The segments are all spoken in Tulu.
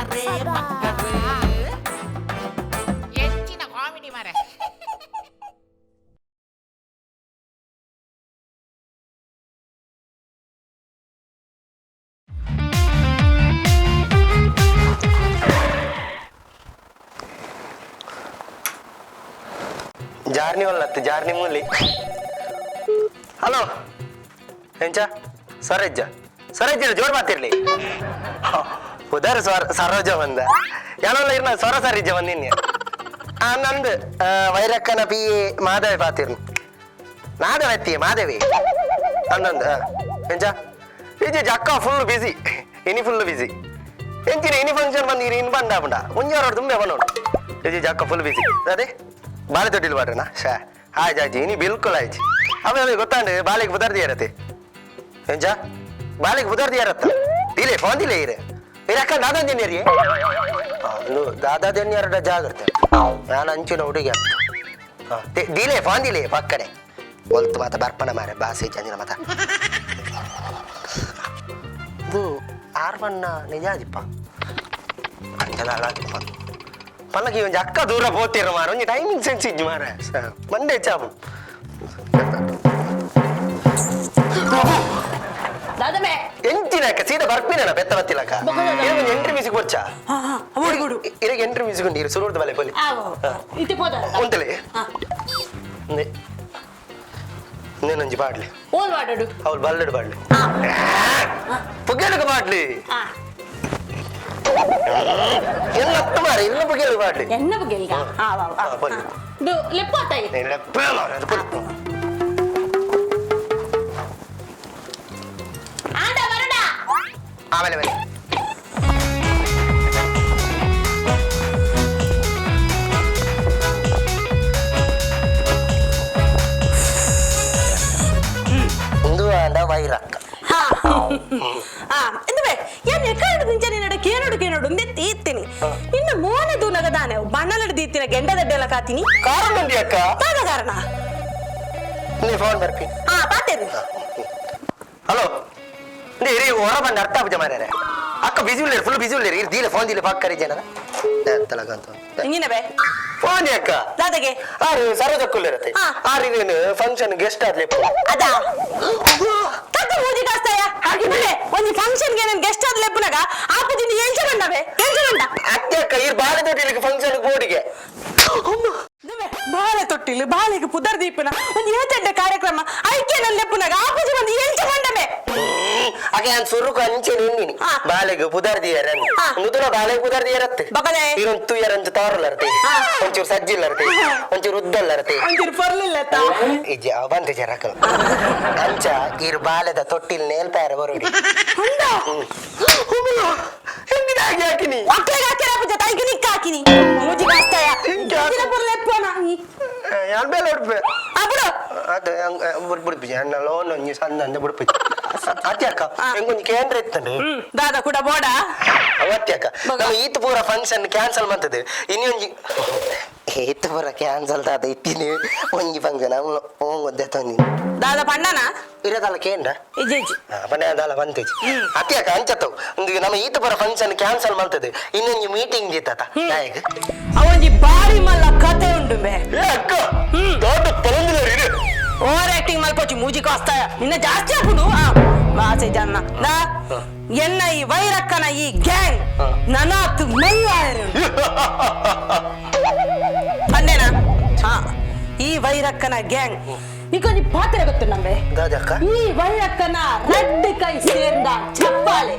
ಮಾರೇ ಮಕ್ಕಳು ಹೆಚ್ಚಿನ ಕಾಮಿಡಿ ಮಾರೆ. ಜಾರ್ನಿ ಒಲ್ಲತ್ತು ಜಾರ್ನಿ ಮೂಲಿ. ಹಲೋ, ಎಂಚ ಸರೋಜ? ಸರೋಜ ಜೋರ್ ಮಾತಿರ್ಲಿ. ಉದರ್ ಸ್ವರ ಸರೋಜ ಬಂದ ಯಾನಲ್ಲ ಇರ್ನ ಸ್ವರ ಸರಿಜ ಬಂದಿನ್ಯ. ಆ ನಂದು ವೈರಕ್ಕನ ಪಿ ಎ ಮಾಧವಿ ಪಾತಿರ್ನು. ಮಾಧವತ್ತಿ ಮಾಧವಿ ಅಂದಂದು. ಎಂಚ ಇಜಿ ಅಕ್ಕ? ಫುಲ್ ಬಿಸಿ ಇನಿ, ಫುಲ್ ಬಿಸಿ. ಎಂಚಿನ ಇನಿ ಫಂಕ್ಷನ್ ಬಂದಿರಿ? ಇನ್ ಬಂದ ಪಂಡ ಮುಂಜಾರೋಡು ತುಂಬೆ ಬಂದೋಡು. ಇಜಿ ಅಕ್ಕ, ಫುಲ್ ಬಿಸಿ. ಅದೇ ಬಾಳೆ ತೊಟ್ಟಿಲ್ ಬಾಡ್ರನಾ? ಶಾ ಆಯ್ತು ಆಯ್ತು, ಇನಿ ಬಿಲ್ಕುಲ್ ಆಯ್ತು. ಆಮೇಲೆ ಗೊತ್ತಾಂಡು ಬಾಳೆಗೆ ಬುದರ್ದಿ ಇರತ್ತೆ. ಎಂಚ ಬಾಳೆಗೆ ಬುದರ್ದಿ ಇರತ್ತ? ದಿಲೆ ಫೋನ್ ದಿಲೆ ಇರೆ ಇರಕ್ಕ. ದಾದಾ ಜನ್ಯರಿ ದಾದಾ ಜನ್ಯರ ಜಾಗ್ರತೆ. ನಾನು ಅಂಚಿನ ಹುಡುಗಿ. ದಿಲೆ ಫೋನ್ ದಿಲೆ ಪಕ್ಕನೆ ಒಲ್ತು ಮಾತ ಬರ್ಪಣ ಮಾರೆ ಬಾಸೆ ಚಂದಿನ ಮಾತ. ಇದು ಆರ್ವಣ್ಣ ನಿಜ ಆದಿಪ್ಪ ಅಂಚಲ ಅಲಾದಿಪ್ಪ ಪಲ್ಲಕ್ಕಿ ಒಂಜಿ ಅಕ್ಕ ದೂರ ಪೋತಿರ ಮಾರ. ಒಂಜಿ ಟೈಮಿಂಗ್ ಸೆನ್ಸ್ ಇಜ್ಜಿ ಮಾರ. ಮಂಡೆ ಚಾಪು. ದಾದಮೆ. ಎಂಚಿನ ಅಕ್ಕ, ಸೀದಾ ಬರ್ಪಿನ ಬೆತ್ತ ಬತ್ತಿಲಕ್ಕ. ಒಂಜಿ ಎಂಟ್ರಿ ಮ್ಯೂಸಿಕ್ ಬೊಚ್ಚ. ಬುಡು ಬುಡು. ಇರಗೆ ಎಂಟ್ರಿ ಮ್ಯೂಸಿಕ್ ಉಂಡು, ಇರು ಸುರುರ್ದು ಬಲೆ ಪೊಲಿ. ಇತ್ತೆ ಪೋದ. ಉಂತಲೆ. ಇನ್ನೊಂಜಿ ಪಾಡ್ಲಿ. ಓಲ್ ವಾಡೋಡು? ಅವ್ಳು ಬಲ್ಲಡು ಪಾಡ್ಲಿ, ಪುಗ್ಗೇಲಕ ಪಾಡ್ಲಿ. ಎಲ್ಲ ಹತ್ತು ಮಾರ ಇಲ್ಲ, ಪುಗ್ಗೇಲಕ ಪಾಡ್ಲಿ. ಎನ್ನ ಬಗ್ಗೆ ಈಗ? ಆ ವಾ ವಾ. ಬನ್ನಿ. ಇದು ಲೆಪ್ಪ ತಾಯಿ. ಮಾರ ಅದು ಪೊಲಿ. ಆಂಡ ಬರಡ. ಆಮೇಲೆ ಬನ್ನಿ. ಇಂದು ಆಂಡ ವೈರಕ್ಕ. ಹಾ ಹಾ, ಎಂದವೆ ಏನ್ ಎಕ್ಕಡು ನಿಂಚೆ ನಿನ್ನಡ ಕೇನೋಡು ಕೇನೋಡು ಒಂದೇ ತೀರ್ತೀನಿ. ನಿನ್ನ ಮೋನೆ ದೂನಗ ದಾನೆ ಬಣ್ಣಲಡು ದೀತಿನ ಗೆಂಡದಡ್ಡೆಲ್ಲ ಕಾತೀನಿ. ಕಾರಣ ಉಂಡಿ ಅಕ್ಕ. ದಾದ ಕಾರಣ? ನೀ ಫೋನ್ ಬರ್ಪಿ. ಹಾ, ಪಾತೇರಿ. ಹಲೋ, ನೀ ಇರಿ ಹೊರ ಬಂದ ಅರ್ಥ ಆಪುಜ ಮಾರ್ಯಾರೆ. ಅಕ್ಕ ಬಿಸಿ ಉಳ್ಳೇರು, ಫುಲ್ ಬಿಸಿ ಉಳ್ಳೇರು. ಇರ್ ದೀಲೆ ಫೋನ್ ದೀಲೆ ಪಾಕ್ ಕರಿ ಜನ ತಲಗಂತ. ಇಂಜಿನ ಬೇ. ಫೋನ್ ಅಕ್ಕ. ದಾದಗೆ? ಆರು ಸರೋಜಕ್ಕುಲ್ಲಿರತ್ತೆ. ಆರು ಇದೇನು ಫಂಕ್ಷನ್ ಗೆಸ್ಟ್ ಆದ್ಲೆ. ಅದಾ ತಕ್ಕ ಮೂಜಿ ಕಾಸ್ತಾಯ ಹಾಗೆ ಬಿಡೆ. ಒಂಜಿ ಫಂಕ್ಷನ್ ಗೆ ನನ್ ಗೆಸ್ಟ್ ಆದ ಲೆಪ್ಪುನಗ ಆಪುಜಿನ ಎಂಚ ಬಂಡವೆ, ಎಂಚ ಬಂಡ? ಅತ್ತೆ ಅಕ್ಕ, ಇರ್ ಬಾಳೆ ತೊಟ್ಟಿಲಿಕ್ಕೆ ಫಂಕ್ಷನ್ ಬೋರ್ಡಿಗೆ. ಬಾಳೆ ತೊಟ್ಟಿಲು ಬಾಳೆಗೆ ಪುದರ್ ದೀಪನ ಒಂದು ಏತೆಡ್ಡ ಕಾರ್ಯಕ್ರಮ ಐಕೆ ನನ್ ಲೆಪ್ಪುನಗ ಆಪುಜಿ ಬಂದು ಎಂಚ ಬಂಡಮೆ? ಅಗೆ ನಾನು ಸುರುಕು ಅಂಚೆ ನಿನ್ನಿನಿ. ಬಾಳೆಗೆ ಪುದರ್ ದಿಯರ. ನುದುಲ ಬಾಳೆಗೆ ಪುದರ್ ದಿಯರತ್ತೆ. ಬಗಲೆ. ಇರೊಂದು ತುಯರಂಚು ತಾರಲ್ಲರತೆ. ಒಂಚೂರು ಸಜ್ಜಿಲ್ಲರತೆ, ಒಂಚೂರು ಉದ್ದಲ್ಲರತೆ. ಒಂಚೂರು ಪರ್ಲಿಲ್ಲ ತಾ. ಇಜ್ಜಿ ಬಂತು ಜರಕ ಅಂಚ ಇರು ಬಾಲೆದ ತೊಟ್ಟಿಲ್ ನೇಲ್ಪಾರ ಬರೋಡಿ. ಉಂಡ. ಹೆಂಗಿದಾಗಿ ಹಾಕಿನಿ? ಅಕ್ಲೆಗೆ ಹಾಕಿರ ಪೂಜೆ ತಾಯಿಗೆ ನಿಕ್ಕ ಹಾಕಿನಿ ಮೂಜಿ ಕಾಸ್ತಾಯ. ಇಂಕೆ ಹಾಕು. ಲೆಪ್ಪನ. ಯಾನ್ ಬೇಲೆ ಉಡ್ಪೆ. ಆ ಬಿಡು. ಅದು ಬುಡ್ಪಿಜಿ ಅಣ್ಣ ಲೋನ್ ಒಂಜಿ ಸಣ್ಣ ಅಂದ ಬುಡ್ಪಿಜಿ ಅತ್ಯ ಅಕ್ಕ. ಎಂಗೊಂಜಿ ಕೇಂದ್ರ ಇತ್ತಂಡು. ದಾದ ಕೂಡ ಬೋಡ? ಅವತ್ತಿ ಅಕ್ಕ. ಬಗ. ನಮ್ಮ ಈತ ಪೂರ ಫಂಕ್ಷನ್ ಕ್ಯಾನ್ಸಲ್ ಮಂತದ್ದು. ಇನ್ನೊಂಜಿ ಈತ ಪೂರ ಕ್ಯಾನ್ಸಲ್ ದಾದ ಇಟ್ಟಿನಿ ಒಂಜಿ ಫಂಕ್ಷನ್ ಅವನು ಓಂಗ್ ತಂದಿ. ದಾದ ಪಣ್ಣನ? ಇರೋದಲ್ಲ ಕೇಂದ್ರ. ಇಜ್ಜಿ ಇಜ್ಜಿ. ಪಂಡ ದಾಲ ಬಂತೇಜಿ ಅತ್ತಿ ಅಕ್ಕ. ಅಂಚತ್ತವು ಒಂದು ನಮ್ಮ ಈತ ಪೂರ ಫಂಕ್ಷನ್ ಕ್ಯಾನ್ಸಲ್ ಮಂತದ್ದು. ಇನ್ನೊಂಜಿ ಮೀಟಿಂಗ್ ಇತ್ತ ನಾಯಕ್. ಅವೊಂಜಿ ಬಾರಿ ಮಲ್ಲ ಕತೆ ಉಂಡು ಬೇ. ಏ ಅಕ್ಕ, ದೊಡ್ಡ ಪಲಂದಿಲ್ಲ ಇರು. ಓವರ್ ಆಕ್ಟಿಂಗ್ ಮಲ್ಪೋಚಿ ಮೂಜಿ ಕಾಸ್ತಾಯ ನಿನ್ನ ಜಾಸ್ತಿ ಆಪುಡು. ಆ ಮಾಸೆ ಜನ ನಾ ಎನ್ನ ಈ ವೈರಕ್ಕನ ಈ ಗ್ಯಾಂಗ್ ನನಾತ್ ಮಲ್ಲಾಯರು ಪಂಡೇನಾ. ಹಾ, ಈ ವೈರಕ್ಕನ ಗ್ಯಾಂಗ್ ನಿಕೊಂಜಿ ಪಾತ್ರೆ ಗೊತ್ತು ನಂಬೆ. ದಾದಕ್ಕ? ಈ ವೈರಕ್ಕನ ರಡ್ಡು ಕೈ ಸೇರ್ದ ಚಪ್ಪಾಳೆ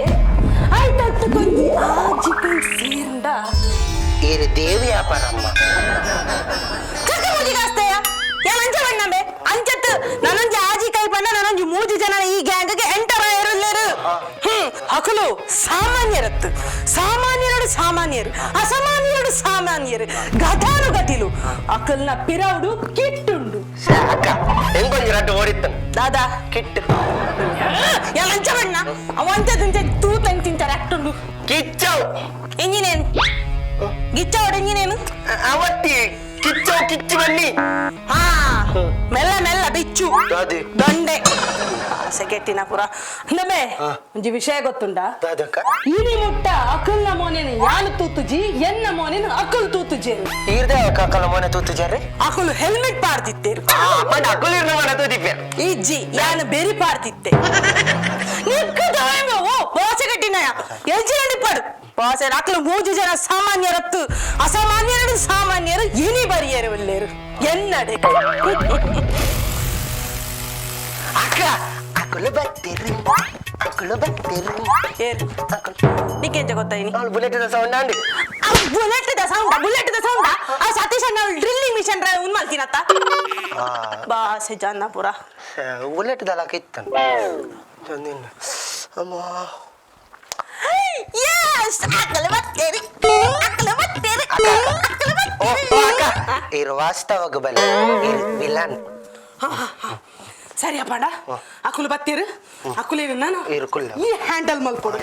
ಆಯ್ತತ್ತು ಕೊಂಜಿ ಆಜಿ ಕೈ ಸೇರ್ದ. ಏರಿ ದೇವಿ ವ್ಯಾಪಾರಮ್ಮ. ಚಕ್ಕ ಮೂಜಿ ಕಾಸ್ತಾಯ ಯಾನ್ ಅಂಚ ಬಣ್ಣಂಬೆ ಅಂಚತ್ತು ನಾನೊಂಜಿ ಆಜಿ ಕೈ ಪಂಡ ನಾನೊಂಜಿ ಮೂಜಿ ಜನ ಈ ಗ್ಯಾಂಗ್ಗೆ ಎಂಟರ್ ಆಯಿರುಲ್ಲೇರು. ಹಕಲು ಸಾಮಾನ್ಯರತ್ತು, ಸಾಮಾನ್ಯರಡು ಸಾಮಾನ್ಯರು, ಅಸಾಮಾನ್ಯರಡು ಸಾಮಾನ್ಯರು, ಗತಾನುಗತಿಲು ಅಕಲ್ನ ಪಿರೌಡು ಕಿಟ್ಟುಂಡು. ಅಕ್ಕ, ಹೆಂಗೊಂಜಿ ರಡ್ಡು ಓಡಿತ್ತನು. ದಾದಾ? ಕಿಟ್ಟು. ಯಾನ್ ಅಂಚ ಬಣ್ಣ ಅವಂಚದಿಂಚ ತೂತಂಗ್ ತಿಂತಾರೆ ಅಟ್ಟುಂಡು. ಕಿಚ್ಚವು. ಎಂಜಿನೇನು ಗಿಚ್ಚವಡು ಎಂಜಿನೇನು? ಅವತ್ತಿ ಕಿಚ್ಚವು ಕಿಚ್ಚು ಬನ್ನಿ. ಹಾ, ಮೆಲ್ಲ ಮೆಲ್ಲ ಬಿಚ್ಚು. ದಾದಿ? ದೊಂಡೆ ಸೆಕೆಟ್ಟಿನ ಪುರ ಅಂದಮೆ. ಒಂಜಿ ವಿಷಯ ಗೊತ್ತುಂಡಾ? ದಾದಕ್ಕ? ಇನಿ ಮುಟ್ಟ ಅಕಲ್ನ ಮೋನೆ. ಮೋನೆನ್ ಯಾನ್ ತೂತುಜಿ, ಎನ್ನ ಮೋನೆನ್ ಅಕುಲು ತೂತುಜೇರು. ಈರ್ದೆ ಅಕ್ಕಲ ಮೋನೆ ತೂತುಜಾರೆ? ಅಕುಲು ಹೆಲ್ಮೆಟ್ ಪಾಡ್ದಿತ್ತೇರು. ಪಂಡ ಅಕುಲು ಇರ್ನ ಮೋನೆ ತೂತಿಪ್ಪೇರು. ಇಜ್ಜಿ, ಯಾನ್ ಬೆರಿ ಪಾಡ್ದಿತ್ತೆ. ನಿಕ್ಕದ ಓ ಬಾಸೆ ಕಟ್ಟಿನಯ ಎಲ್ಜಿರಂಡಿ ಪಡು ಬಾಸೆ. ಅಕುಲು ಮೂಜಿ ಜನ ಸಾಮಾನ್ಯರತ್ತು, ಅಸಾಮಾನ್ಯರು ಸಾಮಾನ್ಯರು ಇನಿ ಬರಿಯರು ಒಲ್ಲೇರು ಎನ್ನಡೆ. ಅಕ್ಕ, ಅಕುಲು ಬತ್ತೀರು, ಅಕುಲು ಬತ್ತೀರು. ಏರು? ಅಕುಲು. ನಿಕ್ಕೆಂಚ ಗೊತ್ತಾಯಿನಿ? ಅವಳು ಬುಲೆಟ್ ಸೌಂಡ್ ಅಂಡಿ. Bullet the sound, bullet the sound. ಆ ಸತೀಶ್ ಅಣ್ಣ ಡ್ರಿಲ್ಲಿಂಗ್ ಮಿಷನ್ ಉನ್ ಮಲ್ತಿನತ್ತ ಬಾಸೆ ಜನ ಪುರ. ಬುಲೆಟ್ ದಲಕ ಇತ್ತನು ಚಂದಿನ ಅಮ್ಮ. ಎಸ್, ಅಕಲು ಬತ್ತೇರಿ, ಅಕಲು ಬತ್ತೇರಿ, ಅಕಲು ಓ ಬತ್ತೇರಿ. ಅಕ್ಕ, ಇರು ವಾಸ್ತವಗ ಬಲೆ ಇರು ವಿಲನ್. ಸರಿ ಅಪ್ಪಾಡ, ಅಕುಲು ಬತ್ತೀರು, ಅಕುಲೇನು ನಾನು ಇರು ಕುಲ್ಲ. ಈ ಹ್ಯಾಂಡಲ್ ಮಲ್ಕೊಡು.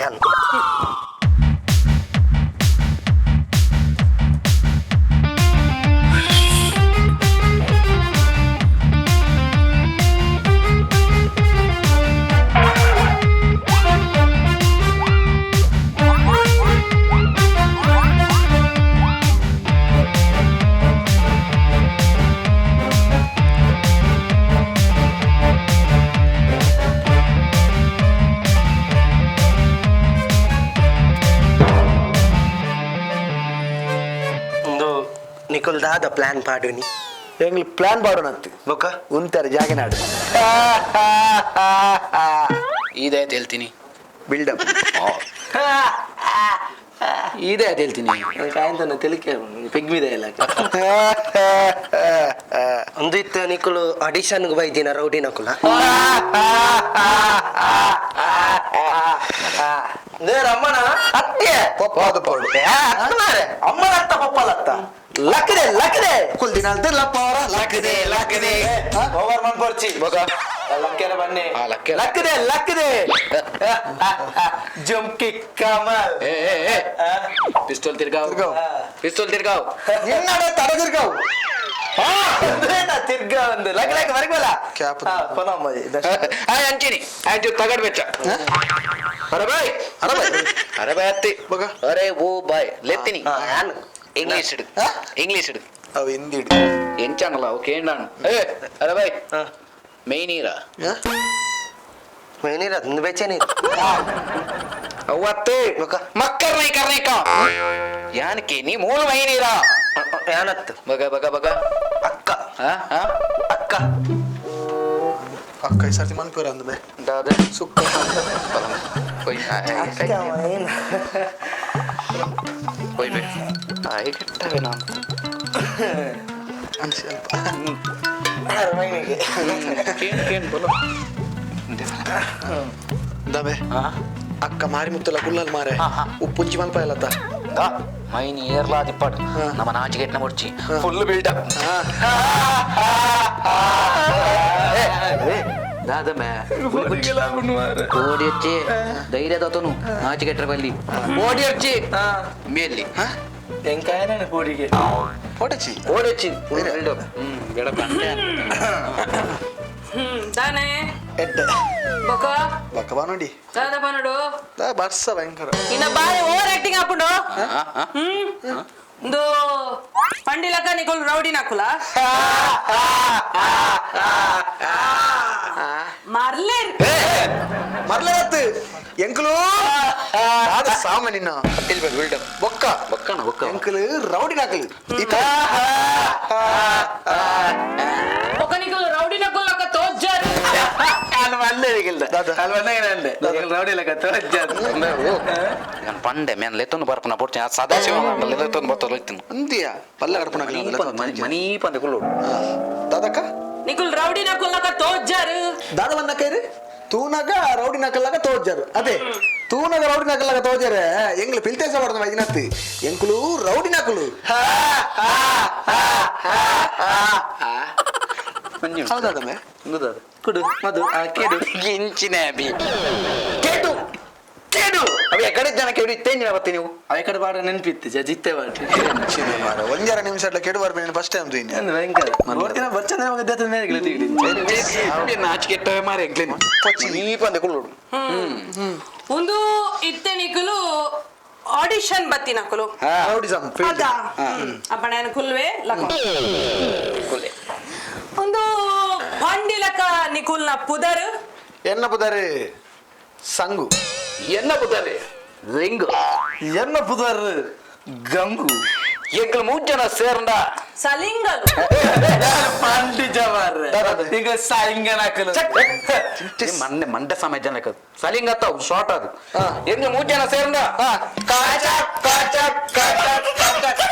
ಒಂದು ನಿಕುಲ್ ದಾದ ಪ್ಲಾನ್ ಪಾಡುನಿ? ಎಂಗ್ಲಿ ಪ್ಲಾನ್ ಪಾಡೋಣತ್ತು. ಬೊಕ? ಉಂತಾರೆ ಜಾಗನಾಡು. ಇದೇ ಅಂತ ಹೇಳ್ತೀನಿ. ಬಿಲ್ಡಪ್. ಇದೇ ಅಂತ ಹೇಳ್ತೀನಿ. ಕಾಯಂತನ ತಿಳಿಕೆ ಪೆಗ್ಮಿದೆ ಇಲ್ಲ. ಒಂದು ಇತ್ತ ನಿಕುಲು ಅಡಿಷನ್ಗೆ ಬೈದಿನ ರೌಡಿ ನಕುಲ. ನೇರ ಅಮ್ಮನ ಅತ್ತೆ. ಪಪ್ಪ ಅದು ಪೌಡು. ಅಮ್ಮನ ಅತ್ತ ಪಪ್ಪಲತ್ತ ಲಕ್ಕದೆ ಲಕ್ಕದೆ. ಕುಲ್ ದಿನ ಲಪ್ಪವರ. ಲಕ್ಕದೆ ಲಕ್ಕದೆ. ಓವರ್ ಮನ್ಪೊರ್ಚಿ. ಬೊಕ? ಲಕ್ಕೆರ ಬನ್ನಿ. ಆ, ಲಕ್ಕೆರ. ಲಕ್ಕದೆ ಲಕ್ಕದೆ ಜುಮ್ಕಿ ಕಮಲ್. ಏ ಏ ಏ, ಪಿಸ್ತೂಲ್ ತಿರ್ಗಾವ್. ತಿರ್ಗಾವ್. ಪಿಸ್ತೂಲ್ ತಿರ್ಗಾವ್. ನಿನ್ನಡ ತಡ ತಿರ್ಗಾವ್. ತಿರ್ಗಾ ಒಂದು ಲಕ್ ಲಕ್ ಬರಕಲ್ಲ. ಕ್ಯಾಪ್. ಪನಮ್ಮ. ಅಂಚಿನಿ ಅಂಚು ತಗಡ್ ಬೆಚ್ಚ. ಅರೆ ಬಾಯ್. ಅರೆ ಬಾಯ್. ಅರೆ ಬಾಯ್ ಅತ್ತಿ. ಬೊಕ? ಅರೆ ಓ ಬಾಯ್ ಲೆತ್ತಿನಿ. ಇಂಗ್ಲೀಷ್ ಇಡು, ಇಂಗ್ಲೀಷ್ ಇಡು. ಅವು ಹಿಂದಿಡು. ಎಂಚಾನಲ್ಲ ಅವು ಕೇಂಡಾನು. ಏ ಅರೆ ಬಾಯ್, ಮೇಯ್ನೀರ. ಮೇನಿರ ಒಂದು ಬೆಚ್ಚನೆ. ಅವ್ವತ್ತೆ. ಬೊಕ? ಮಕ್ಕರ್ ನೈ ಕರ್ನೈಕ ಯಾನಕ್ಕೆ ನೀ ಮೂಲ ಮೈನೀರ. ಯಾನತ್ತು? ಬಗ ಬಗ ಬಗ. ಅಕ್ಕ. ಹಾ ಹಾ. ಅಕ್ಕ. ಅಕ್ಕ ಈ ಸರ್ತಿ ಮನ್ಪುರ ಅಂದ ಬೇ. ದಾದ. ಸುಕ್ಕ. ಹೋಯ್ ಹೋಯ್ ಬೇ ಆಯ್ ಕೆಟ್ಟವೆ ನಾನು. ಅನ್ಸಿ ಅಲ್ಪ. ಕೇನ್ ಕೇನ್ ಬೋಲೋ. ದಬೆ. ಅಕ್ಕ ಮಾರಿ ಮುತ್ತಲ ಕುಲ್ಲಲ್ ಮಾರೆ. ಉಪ್ಪುಂಚಿ ಮಲ್ಪ ಇಲ್ಲತ್ತ. ಮೈನಿ ಏರ್ಲಾ ದಿಪ್ಪಾಡು. ನಮ್ಮ ನಾಚಿಗೆಟ್ನ ಮುಡ್ಚಿ ಫುಲ್ ಬಿಲ್ಡಪ್. ದಾದಮೆ ಓಡಿ వచ్చి ಧೈರ್ಯ ತೋತನು ನಾಚಿಗೆಟ್ರ ಬಲ್ಲಿ ಓಡಿ వచ్చి ಮೇಲಿ. ಎಂಕಾಯನ ಪೋಡಿಗೆ. ಫೋಟಚಿ. ಓಡಿ వచ్చి ಫುಲ್ ಬಿಲ್ಡಪ್. ಬೇಡ ಬಂಡೆ. ದಾನೆ? ಎಡ್ಡೆ. ಬೊಕ? ಬಕ್ಕ ಬಾ ನೋಡಿ. ದಾದ ಬನ್ನಡು? ದಾ ಬರ್ಸ ಭಯಂಕರ. ಇನ್ನ ಬಾರಿ ಓವರ್ ಆಕ್ಟಿಂಗ್ ಹಾಕೊಂಡು. ಒಂದು ಪಂಡಿಲಕ್ಕ ನಿಕುಲ್ ರೌಡಿ ನಾಕುಲ ಮರ್ಲೇರ್. ಮರ್ಲತ್ತು ಎಂಕಲು ಆದ ಸಾಮಾನ್ಯ ಬಿಲ್ಡಪ್. ಬೊಕ್ಕ. ಬೊಕ್ಕಣ ಬೊಕ್ಕ. ಎಂಕಲು ರೌಡಿ ನಾಕಲು ಇತ್ತ. ಬೊಕ ನಿಕುಲ್ ರೌಡಿ ನಕುಲಕ್ಕ ತೋಜ್ಜಾರು. ದಾದ. ರೌಡಿ ಲಕ್ಕ ತೋಜ್ಜ. ನಾನು ಪಂಡೆ ಮೇನ್ ಲೆತ್ತೊಂದು ಬರ್ಪನ ಪೊಡ್ಚಿ ಸದಾಶಿವ ಲೆತ್ತೊಂದು ಬರ್ತದೆ ಲೆತ್ತೊಂದು. ಅಂತೀಯ ಪಲ್ಲ ಕಡಪನ. ಮನಿ ಪಂದೆ ಕುಲ್ಲೋಡು. ದಾದಕ್ಕ. ನಿಕುಲ್ ರೌಡಿ ನಕುಲಕ್ಕ ತೋಜ್ಜಾರು. ದಾದ ಬಂದ ಕೈರಿ ತೂನಗ ರೌಡಿ ನಕಲ್ಲಾಗ ತೋಜಾರು. ಅದೇ ತೂನಗ ರೌಡಿ ನಕಲ್ಲಾಗ ತೋಜಾರೆ. ಎಂಗ್ಲು ಪಿಲ್ತೇಸ ಪಡ್ದ ವೈದಿನತ್ತಿ ಎಂಕುಲು ರೌಡಿ ನಕಲು. ಹೌದಾದಮ್ಮೆ. ಕುಡು ಮಧು ಆ ಕೇಡು. ಗಿಂಚಿನ ಬಿ. ಕೇಡು ಕೇಡು ಅವ ಎಕಡೆ ಜನ ಕೇಡು ಇತ್ತೇಂಜಿನ ಬತ್ತಿ ನೀವು. ಅವ ಕಡೆ ಬಾಡ ನೆನಪಿತ್ತು ಜಿತ್ತೆ ಬಾಟಿ. ಒಂಜರ ನಿಮಿಷ ಅಟ್ಲ ಕೆಡು ಬರ್ಬೇನೆ ಫಸ್ಟ್ ಟೈಮ್ ತೂಯಿನಿ. ಭಯಂಕರ ನೋಡ್ತೀನ ಬರ್ಚಂದ್ರೆ ಮಗ ದೇತದ ಮೇಲೆ ತಿಳಿ. ನಾಚಿಕೆಟ್ಟವೆ ಮಾರೆ ಎಂಕ್ಲೇನು ಮನಿ ಪಂದೆ ಕುಲ್ಲೋಡು. ಒಂದು ಇತ್ತೆ ನಿಕುಲು ಆಡಿಷನ್ ಬತ್ತಿನಕುಲು ರೌಡಿಸಮ್ ಅದ ಅಪ್ಪಣ ಕುಲ್ವೆ ಲಕ ಒಂದು ಬಂಡಿಲಕ ನಿಕುಲ್ನ ಪುದರ್ ಎನ್ನ ಪುದರ್ ಸಂಗು ಎನ್ನ ಪುದರ್ ಲಿಂಗು ಎನ್ನ ಪುದರ್ ಗಂಗು ಎಂಕಲ್ ಮೂರು ಜನ ಸೇರಂಡ ಸಲಿಂಗಲು ಪಾಂಡಿ ಜವಾರ್ ಈಗ ಸಾಯಿಂಗನ ಹಾಕಲು ಮಂಡೆ ಮಂಡೆ ಸಮಯ ಜನಕ್ಕೆ ಸಲಿಂಗ ಶಾರ್ಟ್ ಅದು ಎಂಗ್ಲ ಮೂರು ಜನ ಸೇರಂಡ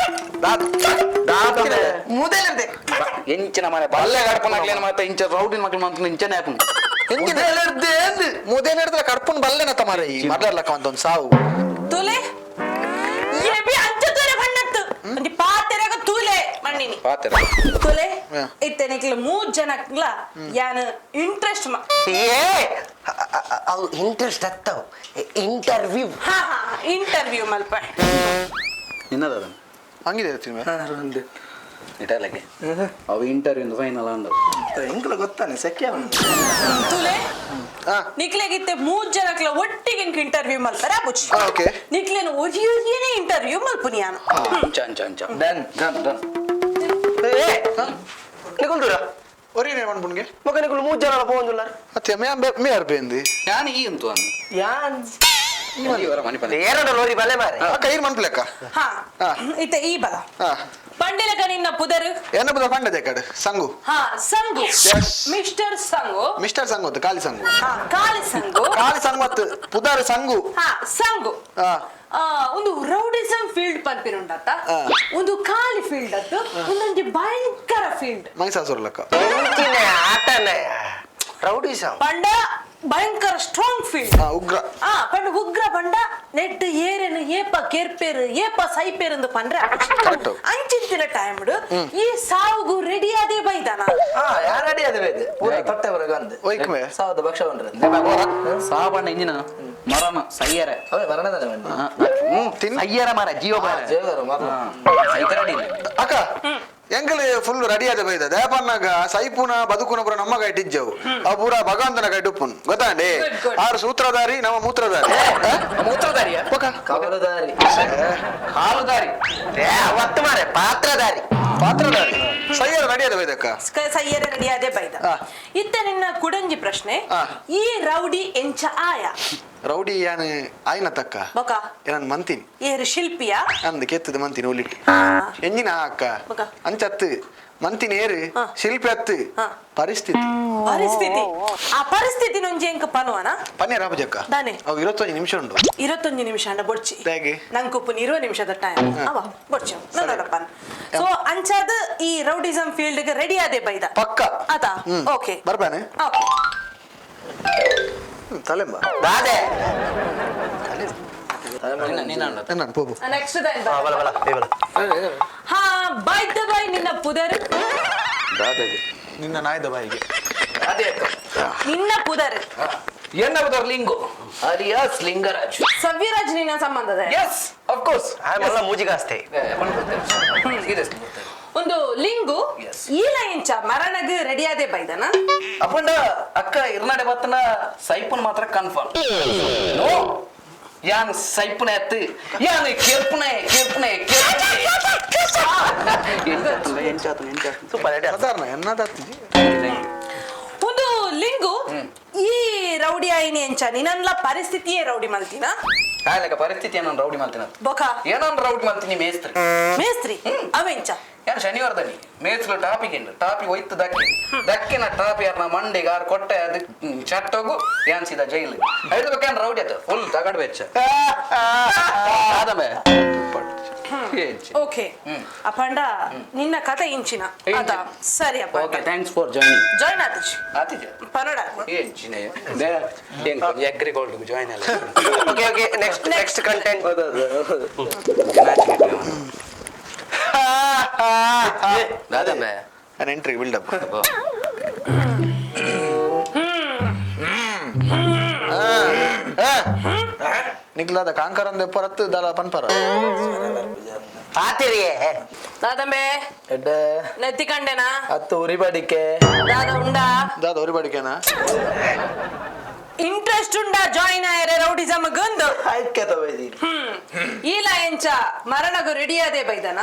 ಎಂಚಿನ ಮನೆ ಬಲ್ಲೆ ಗಡಪನಾಗ್ಲೇನ ಮತ್ತೆ ಇಂಚ ರೌಡಿನ ಮಕ್ಳು ಮಾತ್ರ ಇಂಚನೆ ಹಾಪುಂಡು ಮುದೇನ ಹಿಡಿದ್ರೆ ಕಡ್ಪುನ್ ಬಲ್ಲೆನ ತಮಾರೆ ಈ ಮರ್ಲಕ್ಕ ಅಂತ ಒಂದು ಸಾವು ತುಲೆ ಎಬಿ ಅಂಚ ತೂಲೆ ಬಣ್ಣತ್ತು ಒಂಜಿ ಪಾತೆರಗ ತೂಲೆ ಮಣ್ಣಿನಿ ಪಾತೆರ ತುಲೆ ಇತ್ತೆ ನಿಕ್ಲ ಮೂರ್ ಜನಕ್ಲ ಯಾನ್ ಇಂಟ್ರೆಸ್ಟ್ ಏ ಅವು ಇಂಟ್ರೆಸ್ಟ್ ಅತ್ತವು ಇಂಟರ್ವ್ಯೂ. ಹಾ ಹಾ, ಇಂಟರ್ವ್ಯೂ ಮಲ್ಪ. ನಿನ್ನದ ಹಂಗಿದೆ ತಿನ್ವೆ ಇಟಲಗೆ ಅವು ಇಂಟರ್ವ್ಯೂ ಫೈನಲ್ ಅಂದವು. ಎಂಕಲ ಗೊತ್ತಾನೆ ಸೆಕೆ ಅವನು. ತುಲೆ ನಿಕ್ಲೆಗಿತ್ತೆ ಮೂರ್ ಜನಕ್ಲ ಒಟ್ಟಿಗೆ ಇಂಟರ್ವ್ಯೂ ಮಲ್ಪರ ಬುಚ್ಚಿ. ಓಕೆ. ನಿಕ್ಲೆನ ಒರಿಯೊರಿಯೇ ಇಂಟರ್ವ್ಯೂ ಮಲ್ಪುನಿ ಯಾನು. ಅಂಚ ಅಂಚ ಅಂಚ. Done done done. ಏ ನಿಕುಲ್ ದೂರ ಒರಿನೇ ಮನ್ಪುನ್ಗೆ ಮಗ ನಿಕುಲ್ ಮೂರು ಜನ ಪೋಂದುಲ್ಲ. ಅತ್ತೆ ಮೇ ಮೇ ಅರ್ಬೇಂದಿ ನಾನು ಈ ಅಂತು ಅನ್ನು ಯಾನ್ ಇವರ ಮನೆ ಪಂದೆ ಎರಡು ಲೋರಿ ಬಲೆ ಮಾರೆ. ಅಕ್ಕ ಈರ್ ಮನ್ಪುಲೆಕ್ಕ. ಹಾ ಇತ್ತೆ ಈ ಬಲ ಪಂಡಿಲಕ ನಿನ್ನ ಪುದರ್ ಎನ್ನ ಪುದರ್ ಪಂಡದೆ ಕಡೆ ಸಂಗು. ಹಾ ಸಂಗು. Yes. Mister ಸಂಗು. ಮಿಸ್ಟರ್ ಸಂಗು ಅಂತ ಕಾಲಿ ಸಂಗು. ಹಾ ಕಾಲಿ ಸಂಗು. ಕಾಲಿ ಸಂಗು ಅತ್ತು ಪುದರ್ ಸಂಗು. ಹಾ ಸಂಗು. ಒಂದು ರೌಡಿಸಂ ಫೀಲ್ಡ್ ಪನ್ಪಿನುಂಡತ್ತ ಒಂದು ಖಾಲಿ ಫೀಲ್ಡ್ ಅತ್ತು ಒಂದೊಂದು ಭಯಂಕರ ಫೀಲ್ಡ್. ಮೈಸಾಸುರ ಲೆಕ್ಕ ಇಂಚಿನ ಆಟನ ರೌಡಿಸಂ ಪಂಡ ಭಯಂಕರ ಸ್ಟ್ರಾಂಗ್ ಫೀಲ್ಡ್. ಉಗ್ರ. ಆ ಪಂಡ ಉಗ್ರ ಪಂಡ ನೆಟ್ ಏರೇನು ಏಪ ಕೇರ್ಪೇರು ಏಪ ಸೈಪೇರು ಎಂದು ಪಂಡ್ರೆ Correct. ಅಂಚಿಂತಿನ ಟೈಮ್ ಈ ಸಾವುಗು ರೆಡಿ ಆದೇ ಬೈದಾನ. ಯಾರು ರೆಡಿ ಆದ ಬೇದೆ ಪೂರ ತೊಟ್ಟೆ ಬರಗ ಅಂದೆ ಒಯ್ಕುಮೆ. ಸಾವದ ಭಕ್ಷ ಉಂಡ್ರೆ ಸಾಬಣ್ಣ ಇಂಜಿನ ಮರಣ ಸಯ್ಯರ ಅವೇ ಮರಣದಾನೆ ಬನ್ನಿ. ಸಯ್ಯರ ಮರ ಜೀವ ಬಾರ ಜೀವದಾರ ಮರಣ. ಸೈತರ ಅಡಿಲ್ಲ. ಅಕ್ಕ ಎಂಕಲ್ ಫುಲ್ ರೆಡಿ ಆದ ಬೈದ ದೇಪನ್ನಾಗ ಸೈಪುನ ಬದುಕುನ ಪೂರ ನಮ್ಮ ಕೈ ಟಿಜ್ಜವು ಅವು ಪೂರ ಭಗವಂತನ ಕೈ ಡುಪ್ಪುನ್ ಗೊತ್ತಾಂಡಿ. Good, good. ಆರು ಸೂತ್ರಧಾರಿ ನಮ್ಮ ಮೂತ್ರಧಾರಿ. ಮೂತ್ರಧಾರಿಯ ಕಾವಲುದಾರಿ ಕಾಲುದಾರಿ ಏ ಅವತ್ತು ಮಾರೆ ಪಾತ್ರಧಾರಿ. ಪಾತ್ರಧಾರಿ ಸೈಯರ್ ರೆಡಿ ಆದ ಬೈದಕ್ಕ. ಸಯ್ಯರ ರೆಡಿ ಆದೇ ಬೈದ. ಇತ್ತ ನಿನ್ನ ಕುಡಂಜಿ ಪ್ರಶ್ನೆ ಈ ರೌಡಿ ಎಂಚ ಆಯ? ರೌಡಿ ಯಾನ್ ಆಯ್ನ ತಕ್ಕ ಬೊಕ ಏನನ್ ಮಂತೀನಿ ಏರು ಶಿಲ್ಪಿಯ ಅಂದ್ ಕೆತ್ತದ ಮಂತೀನಿ ಒಲಿಟ್ಟು ಎಂಜಿನ ಅಕ್ಕ ಬೊಕ. ಅಂಚತ್ತು ಮಂತಿನ ಏರು ಶಿಲ್ಪಿ ಅತ್ತು ಪರಿಸ್ಥಿತಿ ಪರಿಸ್ಥಿತಿ ಆ ಪರಿಸ್ಥಿತಿ ನೊಂಜಿ ಎಂಕ ಪನುವನ ಪನ್ನೆ ರಾಪಜಕ್ಕ ದಾನೆ. ಅವು 21 ನಿಮಿಷ ಉಂಟು. 21 ನಿಮಿಷ ಅಂಡ ಬೊಡ್ಚಿ. ಹೇಗೆ? ನಂಗೆ ಉಪ್ಪು 20 ನಿಮಿಷದ ಟೈಮ್ ಅವ ಬೊಡ್ಚಿ ನೋಡಪ್ಪ. ಸೊ ಅಂಚಾದ ಈ ರೌಡಿಸಂ ಫೀಲ್ಡ್ ಗೆ ರೆಡಿ ಆದೆ ಬೈದ ಪಕ್ಕ. ಆತಾ? ಓಕೆ. ಬರ್ಬಾನೆ. ಓಕೆ. ತಲೆಂಬ ದಾದೆ ನಾನು ಪೋಪು ನೆಕ್ಸ್ಟ್ ಬಲ ಬಲ ಏ ಬಲ. ಹಾ ಬೈದ ಬೈ ನಿನ್ನ ಪುದರ್ ನಿನ್ನ ನಾಯ್ದ ಬಾಯಿಗೆ ನಿನ್ನ ಪುದರ್ ಎನ್ನ ಬದರ್ ಲಿಂಗು ಅಲಿಯಾಸ್ ಲಿಂಗರಾಜ್. ಸವ್ಯರಾಜ್ ನಿನ್ನ ಸಂಬಂಧದ? Yes of course. ಆಮೇಲೆ ಮೂಜಿಗಾಸ್ತೆ ಒಂದು ಲಿಂಗು ಈಲ ಇಂಚ ಮರಣಗ್ ರೆಡಿ ಆದೆ ಬೈದನ. ಅಪ್ಪಂಡ ಅಕ್ಕ ಇರ್ನಾಡೆ ಬತ್ತನ ಸೈಪುನ್ ಮಾತ್ರ ಕನ್ಫರ್ಮ್. ನೋ ಯಾನ್ ಸೈಪುನ ಎತ್ತು ಯಾನ್ ಕೇರ್ಪುನೆ ಕೇರ್ಪುನೆ ಕೇರ್ಪುನೆ ಸೂಪರ್ ರೆಡಿ. ಸಾಧಾರಣ ಎನ್ನದಾತ್ತಿ. ಒಂದು ಲಿಂಗು ಈ ರೌಡಿ ಆಯಿನಿ ಎಂಚ ನಿನ್ನಲ್ಲ ಪರಿಸ್ಥಿತಿಯೇ ರೌಡಿ ಮಲ್ತಿನ? ಕಾಯಲಕ ಪರಿಸ್ಥಿತಿ ಏನನ್ ರೌಡಿ ಮಲ್ತಿನ ಬೊಕ ಏನನ್ ರೌಡಿ ಮಲ್ತೀನಿ ಮೇಸ್ತ್ರಿ. ಮೇಸ್ತ್ರಿ ಅವೆಂಚ ಯಾನ್ ಶನಿವಾರದಲ್ಲಿ ಮೇಸ್ತ್ರು ಟಾಪಿಗೆ ಉಂಡು ಟಾಪಿ ಒಯ್ತು ದಕ್ಕಿ ದಕ್ಕಿನ ಟಾಪಿ ಯಾರನ್ನ ಮಂಡಿಗೆ ಆರು ಕೊಟ್ಟೆ ಅದು ಚಟ್ಟೋಗು ಯಾನ್ ಸೀದಾ ಜೈಲು ಐದು ಬೇಕೇನ್ ರೌಡಿ ಅದು ಫುಲ್ ತಗಡ್ ಬೆಚ್ಚ ಆದಮೆ. ಓಕೆ ಅಪಂಡ ನಿನ್ನ ಕತೆ ಇಂಚಿನ ಅದ ಸರಿ ಅಪ್ಪ. Okay thanks for joining. Join ಆತಿಜ್ ಆತಿಜ ಪನೋಡ ಅಗ್ರಿಗೋಲ್ಡ್ ಜಾಯಿನ್ ಅಲ್ಲ. Okay okay next next content. ದಾದಮ್ಮೆ ನಾನು ಎಂಟ್ರಿ ಬಿಲ್ಡಪ್ ನಿಕ್ಲಾದ ಕಾಂಕರಂದ ಪರತ್ತು ದಲ ಪನ್ಪರ ಪಾತಿರಿಯೇ ದಾದಂಬೆ ಎಡ್ಡೆ ನೆತ್ತಿ ಕಂಡೆನಾ ಹತ್ತು ಉರಿ ಬಡಿಕೆ ದಾದ ಉಂಡಾ ದಾದ ಉರಿ ಬಡಿಕೆನಾ? ಇಂಟ್ರೆಸ್ಟ್ ಉಂಡ ಜಾಯಿನ್ ಆಯರೆ ರೌಡಿಸಮ್ ಗಂದು ಆಯ್ಕೆ ಬೈದಿ ಈಲ ಎಂಚ ಮರಣಗು ರೆಡಿ ಆದೆ ಬೈದನ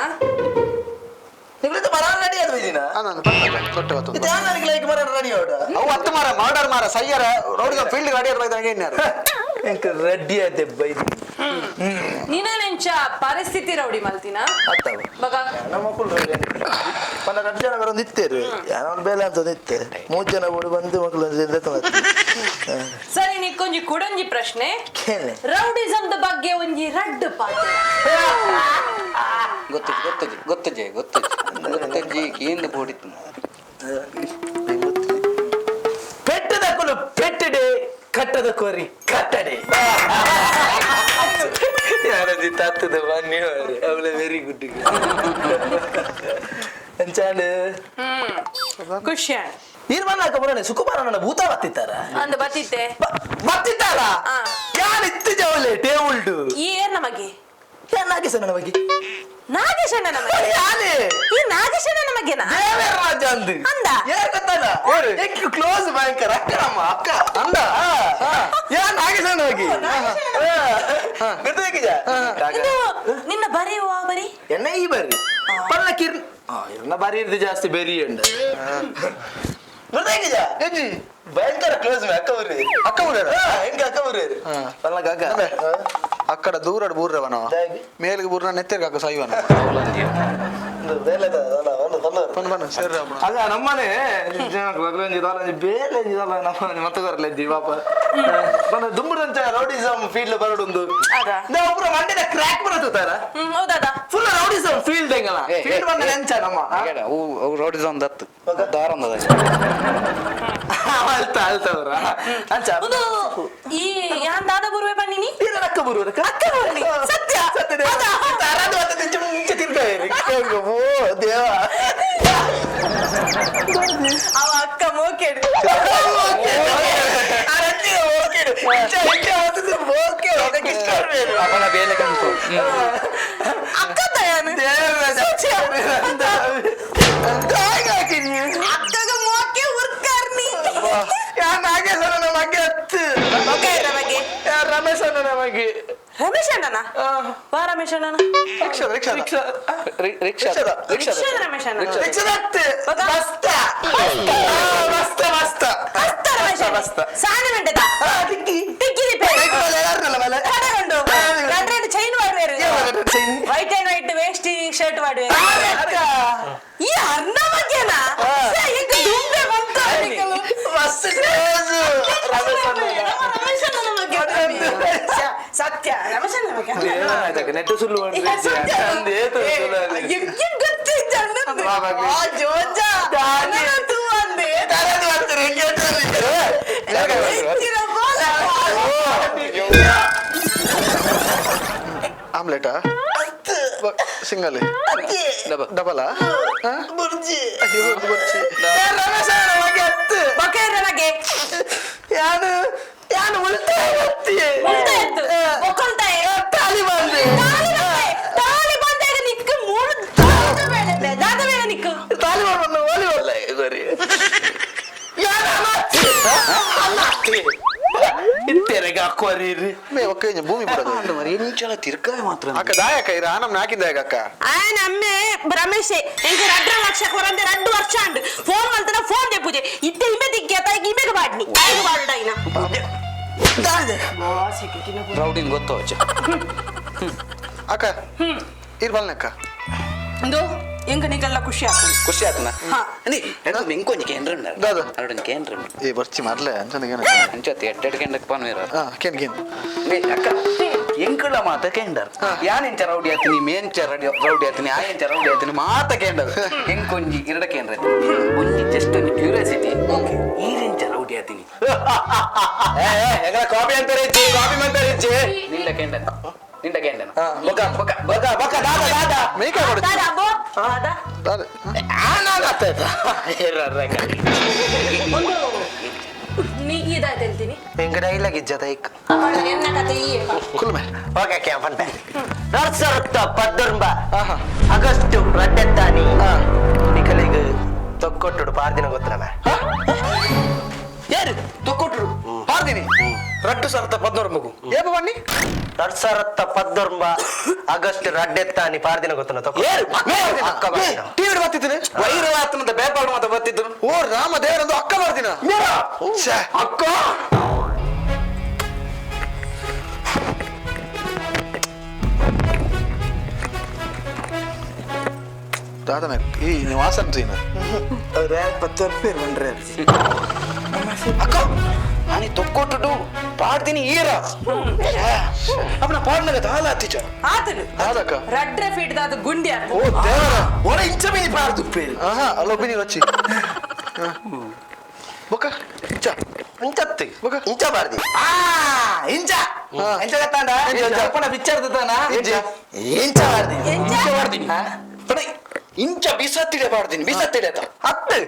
ನಿಮ್ಲಿಂದ ಮರಣ ರೆಡಿ ಆದ ಬೈದಿನ ನಾನು ಪತ್ತಲ್ಲ ತೊಟ್ಟೆ ಬತ್ತು ಇದು ಯಾರು ಲೈಕ್ ಮರಣ ರೆಡಿ ಆಡ ಅವು ಹತ್ತು ಮಾರ ಮರ್ಡರ್ ಮಾರ ಸಯ್ಯರ ರೌಡಿಸಮ್ ಫೀಲ್ಡ್ ರೆಡಿ ಆದ ಇನ್ಯಾರು ಎಂಕ್ ರೆಡಿ ಆದೆ ಬೈದಿ ನಿನನೆಂಚ ಪರಿಸ್ಥಿತಿ ರೌಡಿ ಮಲ್ತಿನ ಅತ್ತವ ಬಗ ನಮ್ಮ ಮಕ್ಕಳು ಪನ್ನ ಎರಡು ಜನ ಬರೋದು ಇತ್ತೇರು ಯಾರೋ ಬೇಲೆ ಅಂತ ಇತ್ತೆ ಮೂರು ಜನ ಬೋಡು ಬಂದು ಮಕ್ಕಳು ಸರಿ ನಿಕ್ಕೊಂಜಿ ಕುಡೊಂಜಿ ಪ್ರಶ್ನೆ ಕೇಳಿ ರೌಡಿಸಮ್ the ಬಗ್ಗೆ ಒಂಜಿ ರಡ್ಡು ಪಾತ್ರ ಗೊತ್ತಜ್ಜಿ ಗೊತ್ತಜ್ಜಿ ಗೊತ್ತಜ್ಜಿ ಗೊತ್ತಜ್ಜಿ ಗೊತ್ತಜ್ಜಿ ಕೇಂದ್ರ ಬೋಡಿತ್ತು ಪೆಟ್ಟದ ಕೊಲು ಪೆಟ್ಟಡೆ ಕಟ್ಟದ ಕೋರಿ ಕಟ್ಟಡೆ ಯಾರದಿ ತಾತದ ಬನ್ನಿ ಅವಳ ವೆರಿ ಗುಡ್ ಎಂಚಾಂಡ್ ಖುಷಿ ನಿರ್ಮಾಣ ಹಾಕ ಸುಕುಮಾರ ನನ್ನ ಭೂತ ಬತ್ತಿತ್ತಾರ ಅಂದ ಬತ್ತಿತ್ತೆ ಬತ್ತಿತ್ತಾರ ಆ. ಯಾರು ಇತ್ತು ಜವಲೆ ಟೇಬಲ್ಡು ಈ ಏರ್ ನಮಗೆ ನಾಗೇಶ ನನ್ನ ಬಗ್ಗೆ ನಾಗೇಶಣ್ಣ ನಮಗೆ ಯಾರೇ ಈ ನಾಗೇಶಣ್ಣ ನಮಗೆನಾ ದೇವೇರ್ ರಾಜ ಅಂದು ಅಂದ? ಯಾರು ಗೊತ್ತಲ್ಲ ಎಂಕ್ ಕ್ಲೋಸ್ ಭಯಂಕರ ಅಕ್ಕ ನಮ್ಮ ಅಕ್ಕ ಅಂದ ಯಾ ನಾಗೇಶ ಹೋಗಿ ಗೊತ್ತಾಗಿದ ಇದು ನಿನ್ನ ಬರೆಯುವ ಬರಿ ಎನ್ನ ಈ ಬರ್ರಿ ಪಲ್ಲ ಕಿರ್ನ್ ಇರ್ನ ಬಾರಿ ಇರ್ದು ಜಾಸ್ತಿ ಬೆರಿ ಉಂಡು ಗೊತ್ತಾಗಿದ ಭಯಂಕರ ಕ್ಲೋಸ್ ಅಕ್ಕ ಊರಿ ಅಕ್ಕ ಊರ್ಯಾರ? ಹೆಂಗ ಅಕ್ಕ ಊರಿ ಪಲ್ಲ ಕಾಕ ಅದೇ. ಅಕ್ಕಡ ದೂರಡ್ ಬೂರ್ರವನ ದಾಗಿ. ಮೇಲ್ಗೆ ಬೂರ್ನ ನೆತ್ತೆರ್ಗೆ ಹಾಕು ಸಾಯುವನ ಬೇಲೆ ಬನ್ ಬನ್ ಸೇರ್ರ ಅಲ್ಲ ನಮ್ಮನೆ ಬೇಲೆ ನಮ್ಮನೆ ಮತ್ತೆ ಬರಲ್ಲ ಇದ್ದೀವಿ ಪಾಪ ಬಂದ ದುಂಬುದಂತ ರೌಡಿಸಮ್ ಫೀಲ್ಡ್ ಬರಡುಂದು ಅದ. ನಾವು ಪೂರ ಮಂಡಿನ ಕ್ರ್ಯಾಕ್ ಬರತ್ತು ತಾರ ಹ್ಮ್ ಹೌದಾದ ಫುಲ್ ರೌಡಿಸಮ್ ಫೀಲ್ಡ್ ಹೆಂಗಲ್ಲ ಫೀಲ್ಡ್ ಬಂದ ನೆಂಚ ನಮ್ಮ ಅವು ಅವು ರೌಡಿಸಮ್ ದತ್ತು ದಾರಂದದ ಅಲ್ತ ಅಲ್ತವ್ರ ಅಂಚ ಒಂದು ಈ ಯಾನ್ ದಾದ ಬುರುವೆ ಬನ್ನಿನಿ ಅಕ್ಕ ಬರುವರ ಅಕ್ಕ ಬರುವನಿ. ಸತ್ಯ. ಸತ್ಯ ಹೌದಾ? ತಾರದು ಅಂತ ಮುಂಚೆ ಮುಂಚೆ ತಿರ್ಗಾಯಿರಿ ಓ ದೇವ ಅವ ಅಕ್ಕ ಮೋಕೆಡು ಅವನ ಬೇಲೆ ಕಂತು ಅಕ್ಕ ದಯಾನು ಅಕ್ಕಗ ಮೋಕೆ ಉರ್ಕರ್ನಿ ಓಕೆ ಬಗ್ಗೆ ರಮೇಶ್ ಅಣ್ಣ ನಮಗೆ ರಮೇಶ್ ಅಣ್ಣನ ವಾ ರಮೇಶ್ ಅಣ್ಣನ ರಿಕ್ಷಾ ರಿಕ್ಷಾ ರಿಕ್ಷಾ ರಿಕ್ಷಾದ. ರಿಕ್ಷಾದ ರಮೇಶ್ ಅಣ್ಣ ಮಸ್ತ ಮಸ್ತ ಮಸ್ತ ಮಸ್ತ ರಮೇಶ್ ಅಣ್ಣ ಮಸ್ತ. ಸಾಣ ಗಂಟೆದ ತಿಕ್ಕಿ ತಿಕ್ಕಿ ಕಡೆಗೊಂಡು రెండు రెండు చైన్ వాడువేరు white and white vest shirt వాడువేరు ಈ ಅರ್ಣ ಬಗ್ಗೆನಾ ಇಂಕ ದುಂಬೆ ಬಂತ ಮಸ್ತ್ ರಮೇಶ್ ಅಣ್ಣ ರಮೇಶ್ ಅಣ್ಣನ ಬಗ್ಗೆ ಸತ್ಯ ರಮೇಶ್ ಅಣ್ಣನ ಬಗ್ಗೆ ನೆಟ್ಟು ಸುಳ್ಳು ಸತ್ಯ. ಎಂಗೆ ಗೊತ್ತಿದ್ದ ಅಣ್ಣಂದು? ಆ ಜೋಜ ಅಣ್ಣನ ತೂ ಅಂದೆ. ಎತ್ತಿರ ಬಾಲ. ಆಮ್ಲೆಟಾ ಸಿಂಗಲ್ ಡಬಲ್ ರಮೇಶ್ ಅಣ್ಣ ಬಗ್ಗೆ ಹತ್ತು ಬೊಕ್ಕೆ ಬಗ್ಗೆ ಯಾನು ಯಾನು ಉಳ್ತಾಯ ಉಳ್ತಾಯ ಇತ್ತು. ಬೊಕ್ಕುಲ್ತಾಯ. ತಾಲಿ ಬಂದೆ ತಾಳಿ ಬಂದೆ. ತಾಳಿ ಬಂದಾಗ ನಿಕ್ಕ ಮೂರು ದಾದ ಬೇಡ ದಾದ ಬೇಡ ನಿಕ್ಕು ತಾಲಿ ಬಂದ ಓಲಿ ಬರಲ್ಲ ಸರಿ ಇತ್ತೆರೆಗೆ ಹಾಕುವರಿ ಮೇ ಒಕ್ಕ ಭೂಮಿ ಬಿಡೋದು ಎಂಚಲ ತಿರ್ಗಾಯ ಮಾತ್ರ ಅಕ್ಕ ದಾಯಕ ಇರ ನಮ್ ಹಾಕಿದ್ದ ಅಕ್ಕ ಆ ನಮ್ಮೆ ರಮೇಶ್ ಎಂಕ್ ರಡ್ರ ಲಕ್ಷ ಕೊರಂದೆ 2 ವರ್ಷ ಅಂಡ್ ಫೋನ್ ಮಂತನ ಫೋನ್ ದೆ ಪೂಜೆ ಇತ್ತೆ ಇಮೆ ದಿಕ್ಕೆ ತಾಯಿಗೆ ಇಮೆಗೆ ಬಾಡ್ನಿ ತಾಯಿಗೆ ಬಾಡ್ಡ ಇನ ರೌಡಿನ್ ಗೊತ್ತು ಅಚ್ಚ ಅಕ್ಕ ಇರ್ಬಲ್ನ ಅಕ್ಕ ಇಂದು ಎಂಕ್ ನಿಕ್ಕೆಲ್ಲ ಖುಷಿ ಆಗ್ತದೆ ಖುಷಿ ಆತನ ಹಾ. ಅಂದಿ ಎರಡು ಮಿಂಕೊಂಜಿ ಕೇಂದ್ರ ದಾದ. ಎರಡು ಕೇಂದ್ರ ಏ ಬರ್ಚಿ ಮರ್ಲೆ ಅಂಚನಿಗೆ ಅಂಚತ್ ಎಡ್ಡೆಡ್ ಕೇಂದ್ರಕ್ಕೆ ಪನ್ವೀರ ಹಾ ಕೇನ್ ಕೇನ್ ಅಕ್ಕ ಎಂಕುಳ ಮಾತ ಕೇಂಡರ್ ಯಾನೆಂಚ ರೌಡಿ ಆತೀನಿ ಮೇಂಚ ರೌಡಿ ರೌಡಿ ಆತೀನಿ ಆ ಎಂಚ ರೌಡಿ ಆತೀನಿ ಮಾತ ಕೇಂಡರ್ ಎಂಕೊಂಜಿ ಎರಡ ಕೇಂದ್ರ ಒಂಜಿ ಜಸ್ಟ್ ಒಂಜಿ ಕ್ಯೂರಿಯಾಸಿಟಿ ಈರೆಂಚ ರೌಡಿ ಆತೀನಿ ಕಾಪಿ ಅಂತಾರೆ ಇಚ್ಚಿ ಕಾಪಿ ಅಂತಾರೆ ಇಚ್ಚಿ ನಿಂಡ ಕೇಂಡನ ನಿಂಡ ಕೇಂಡನ ಬೊಕ ಬೊಕ ಬೊಕ ಬೊಕ ದಾದ ದಾದ ಮೇಕ ಕೊಡು ದಾದ ಅಬ್ಬೋ ದಾದ ದಾದ ನಾನು ಆಗ್ತಾಯ್ತ ಒಂದು ನೀ ಇದಾಯ್ತು ಹೇಳ್ತೀನಿ ಎಂಕ ಡೈಲಾಗ್ ಇಜ್ಜದ ಇಕ್ ಎನ್ನ ಕತೆ ಈ ಕುಲ್ಮೆ ಓಕೆ ಕ್ಯಾ ಪನ್ಪೆ ನರ್ಸರುತ್ತ ಪದ್ದುರ್ಂಬ ಆಗಸ್ಟ್ ರಡ್ಡೆತ್ತಾನಿ ನಿಕಲಿಗ್ ತೊಕ್ಕೊಟ್ಟುಡು ಪಾರ್ದಿನ ಗೊತ್ತನಮ ಯಾರು ತೊಕ್ಕೊಟ್ರು ಪಾರ್ದ ಪಾಡ್ದಿನಿ ರಟ್ಟು ಸರತ ಪದ್ನೂರು ಮಗು ಏಪ ಬನ್ನಿ 2019 ಆಗಸ್ಟ್ ರಡ್ಡೆತ್ತಾನಿ ಪಾರ್ದಿನ ಗೊತ್ತನ ಅಕ್ಕ ಬಾರ್ದಿನ. ಟಿವಿ ಬರ್ತಿದ್ದೀನಿ ವೈರವಾತನದ ಬೇಪಾಡು ಮಾತ ಬರ್ತಿದ್ರು ಓ ರಾಮ ದೇವರಂದು ಅಕ್ಕ ಬರ್ದಿನ ಛೆ. ಅಕ್ಕ ದಾದನ ಈ ನೀವು ವಾಸನ ಸೀನ ಅಕ್ಕ ನಾನಿ ತೊಕ್ಕೊಟ್ಟು ಪಾಡ್ತೀನಿ ಈರ ಅವನ ಪಾಡ್ನಾಗ ದಾಲ ಅತ್ತಿಚ ಆತನು ದಾದಕ್ಕ ರಡ್ರೆ ಫೀಟ್ ದಾದ ಗುಂಡಿ ಆತ ಓ ದೇವರ ಒಳ ಇಂಚ ಮೀನಿ ಪಾರ್ದು ಪೇರು ಆಹಾ ಅಲ್ಲೊಬ್ಬ ವಚ್ಚಿ ಬೊಕ್ಕ ಇಂಚ ಇಂಚತ್ತಿ ಬೊಕ್ಕ. ಇಂಚ ಬಾರ್ದಿ ಆ ಇಂಚ ಹಾ. ಎಂಚ ಗೊತ್ತಾಂಡ ಇಂಚ, ಇಂಚ. ಅಪ್ಪನ ಪಿಕ್ಚರ್ ತಾನ ಇಂಚ. ಇಂಚ ಬಾರ್ದಿ ಎಂಚ? ಪಾಡ್ತೀನಿ ಪಡ ಇಂಚ ಬಿಸತ್ತಿಡೆ ಪಾಡ್ತೀನಿ ಬಿಸತ್ತಿಡೆ ಆತ ಹತ್ತು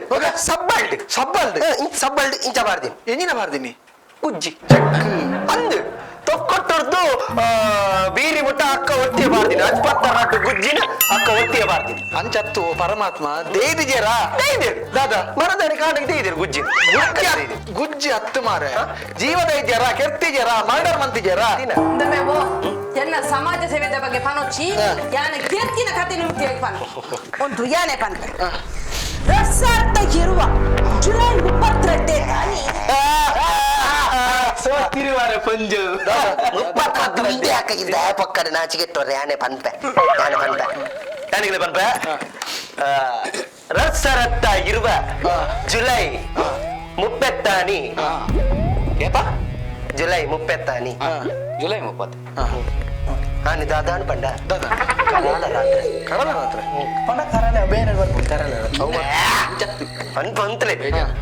ಸಬ್ಬಲ್ಡ್ ಸಬ್ಬಲ್ಡ್ ಸಬ್ಬಲ್ಡ್ ಇಂಚ ಬಾರ್ದಿ ಎಂಜಿನ ಬಾರ್ದಿನಿ ಉಜ್ಜಿ ಅಂದು ತೊಕ್ಕೊಟ್ಟರ್ದು ಬೀರಿ ಮುಟ್ಟ ಅಕ್ಕ ಒತ್ತಿಯ ಬಾರ್ದಿನಿ ಅಜ್ಪತ್ತ ರಡ್ಡು ಗುಜ್ಜಿನ ಅಕ್ಕ ಒತ್ತಿಯ ಬಾರ್ದಿನಿ ಅಂಚತ್ತು ಪರಮಾತ್ಮ ದೇದಿಜೇರಾ ದೇಯ್ದಿರು ದಾದಾ ಮರದಾನಿ ಕಾಡಿಗೆ ದೇಯ್ದಿರು ಗುಜ್ಜಿ ಗುಜ್ಜಿ ಹತ್ತು ಮಾರೆ ಜೀವದ ಇದ್ಯಾರ ಕೆರ್ತಿಜೇರಾ ಮರ್ಡರ್ ಮಂತಿಜೇರಾ ಇಂದಮೆ ಓ ಎನ್ನ ಸಮಾಜ ಸೇವೆದ ಬಗ್ಗೆ ಪನೊಚ್ಚಿ ಯಾನ ಕೀರ್ತಿನ ಕತೆ ನುಡ್ತಿಯ ಪನ್ ಒಂದು ಯಾನೆ ಪನ್ಪೆ ರಸಾರ್ಥ ಇರುವ ಜುಲೈ 32 ತಾನಿ ಸೋತಿರುವಾರ ಪಂಜು ಮುಪ್ಪತ್ತು ಅಕ್ಕ ಇದ್ದ ಪಕ್ಕದ ನಾಚಿಗೆ ಯಾನೆ ಪನ್ಪೆ ಯಾನೆ ಪನ್ಪೆ ಯಾನಿಗೆ ಪನ್ಪೆ ರಸರತ್ತ ಇರುವ ಜುಲೈ 30 ಏಪ ಜುಲೈ 30 ಜುಲೈ 30 ಹಾನಿ ದಾದಾನು ಪಂಡ ದಾದಾ ಕರಾಳ ರಾತ್ರಿ ಕರಳ ರಾತ್ರಿ ಪಂಡ ಕರಲೆ ಬೇರೆ ಬರ್ಬೋದು ಕರಲೆ ಅನ್ಪ ಅಂತಲೇ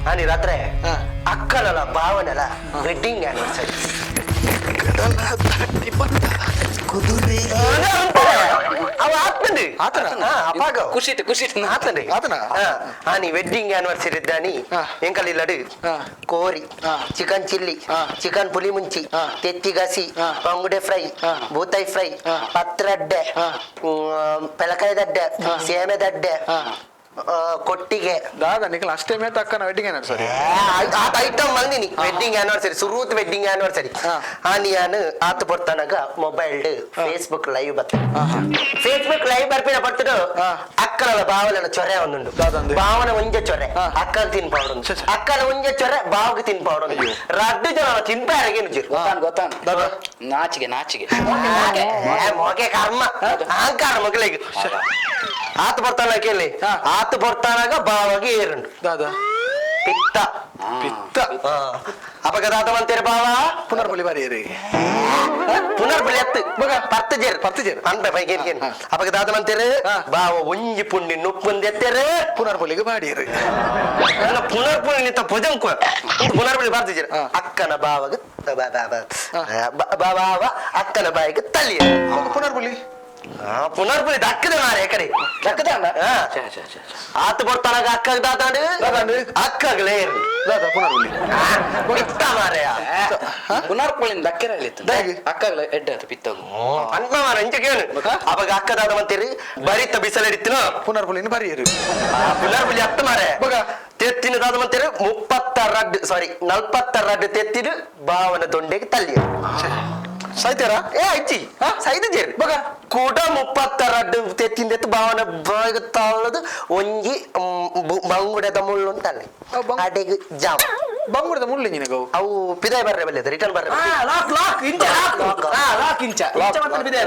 ಹಾನಿ ರಾತ್ರಿ ಅಕ್ಕನಲ್ಲ ಭಾವನಲ್ಲ ವೆಡ್ಡಿಂಗ್ ಆನಿವರ್ಸರಿ ಕುದುರೆ ಅವ ಆತ್ಮಂದು ಆತನ? ಅಪಾಗ ಖುಷಿ ಖುಷಿ ಆತನ ಆತನ? ಆನಿ ವೆಡ್ಡಿಂಗ್ ಆನಿವರ್ಸರಿ ಇದ್ದಾನಿ ಎಂಕಲ್ ಇಲ್ಲಡು ಕೋರಿ ಚಿಕನ್ ಚಿಲ್ಲಿ ಚಿಕನ್ ಪುಲಿ ಮುಂಚಿ ತೆತ್ತಿಗಸಿ ಬಂಗುಡೆ ಫ್ರೈ ಬೂತಾಯಿ ಫ್ರೈ ಪತ್ರಡ್ಡೆ ಪೆಲಕಾಯಿ ದಡ್ಡೆ ಸೇಮೆ ದಡ್ಡೆ ಕೊಟ್ಟಿಗೆ ದಾದಾ ನಿಖಲ್ ಅಷ್ಟೇ ಮೇತ ಅಕ್ಕನ ವೆಡ್ಡಿಂಗ್ ಆನಿವರ್ಸರಿ ಆತ ಐಟಮ್ ಬಂದಿನಿ ವೆಡ್ಡಿಂಗ್ ಆನಿವರ್ಸರಿ ಸುರೂತ್ ವೆಡ್ಡಿಂಗ್ ಆನಿವರ್ಸರಿ ಆನಿಯಾನು ಆತ ಪೊರ್ತನಗ ಮೊಬೈಲ್ ಫೇಸ್ಬುಕ್ ಲೈವ್ ಬತ್ತ ಫೇಸ್ಬುಕ್ ಲೈವ್ ಬರ್ಪಿನ ಪಟ್ಟದು ಅಕ್ಕನ ಬಾವಲನ ಚೊರೆ ಒಂದುಂಡು ಬಾವನ ಒಂಜೆ ಚೊರೆ ಅಕ್ಕನ ತಿನ್ಪಾವಡು ಅಕ್ಕನ ಒಂಜೆ ಚೊರೆ ಬಾವಗೆ ತಿನ್ಪಾವಡು ರಡ್ಡು ಜನ ತಿನ್ಪಾರಗೇನು ಜಿರು ಗೊತ್ತಾನ್ ಗೊತ್ತಾನ್ ನಾಚಿಗೆ ನಾಚಿಗೆ ಮೊಗೆ ಕರ್ಮ ಅಹಂಕಾರ ಮಗಳಿಗೆ ಆತ ಬರ್ತಾನ ಕೇಳಿ ಆತ ಬರ್ತಾನಾಗ ಬಾವಗೆ ಏರುಂಡು ದಾದಾ ಪಿತ್ತ ಪಿತ್ತ ಅಪಗ ದಾದ ಮಂತೇರು ಬಾವ ಪುನರ್ಬಲಿ ಬಾರಿ ಏರಿ ಪುನರ್ಬಲಿ ಎತ್ತು ಪತ್ತು ಜೇರು ಪತ್ತು ಜೇರು. ಅನ್ಪೆ ಪೈಕೇನು ಅಪಗ ದಾದ ಮಂತೇರು ಬಾವ ಒಂಜಿ ಪುಂಡಿ ನುಪ್ಪುಂದು ಎತ್ತೇರು ಪುನರ್ಬಲಿಗೆ ಬಾಡಿಯರು ಪುನರ್ಪುಳಿ ನಿಂತ ಪೊಜಂಕು ಪುನರ್ಬಲಿ ಬರ್ತಿದ್ದೀರ ಅಕ್ಕನ ಬಾವಗ ಬಾವ ಅಕ್ಕನ ಬಾಯಿಗೆ ತಲ್ಲಿ ಪುನರ್ಬಲಿ ಪುನರ್ಬಲಿ ದಕ್ಕದ ಮಾರೆ ಕಡೆ ದಕ್ಕದ ಆತ ಬರ್ತಾನಾಗ ಅಕ್ಕಗ್ ದಾದಾಡು ಅಕ್ಕಗ್ಲೇ ಇರ್ಲಿ ದಾದಾ ಪುನರ್ಬಲಿ ಪಿತ್ತ ಮಾರೆಯ ಪುನರ್ಪುಳಿನ ದಕ್ಕೆರ ಹೇಳಿತ್ತು ಅಕ್ಕಗ್ಲ ಎಡ್ಡೆ ಆತು ಪಿತ್ತಗು ಅನ್ಪ ಮಾರ ಇಂಚ ಕೇಳು ಅವಾಗ ಅಕ್ಕ ದಾದ ಮಂತೀರಿ ಬರಿತ ಬಿಸಲಡಿತ್ತಿನ ಪುನರ್ಬಲಿನ ಬರಿಯರು ಪುನರ್ಬಲಿ ಅತ್ತ ಮಾರೆ ತೆತ್ತಿನ ದಾದ ಮಂತೀರಿ 36 ಸಾರಿ 46 ತೆತ್ತಿನ ಬಾವನ ದೊಂಡೆಗೆ ತಲ್ಲಿ ಸೈತಾರ ಏ ಅಜ್ಜಿ ಸೈದ ಜೇರು ಬಗ ಕೂಡ 36 ತೆತ್ತಿಂದೆತ್ತು ಬಾವನ ಬಾಯಿಗೆ ತಾಳದು ಒಂಜಿ ಬಂಗುಡೆದ ಮುಳ್ಳು ಅಂತಲ್ಲ ಅಡೆಗೆ ಜಾಮ ಬಂಗುಡೆದ ಮುಳ್ಳು ನಿನಗವು ಅವು ಪಿದಾಯ್ ಬರ್ರೆ ಬಲ್ಲೆ ರಿಟರ್ನ್ ಬರ್ರೆ ಲಾಕ್ ಲಾಕ್ ಇಂಚ ಲಾಕ್ ಲಾಕ್ ಇಂಚ ಇಂಚ ಮತ್ತೆ ಬಿದೆ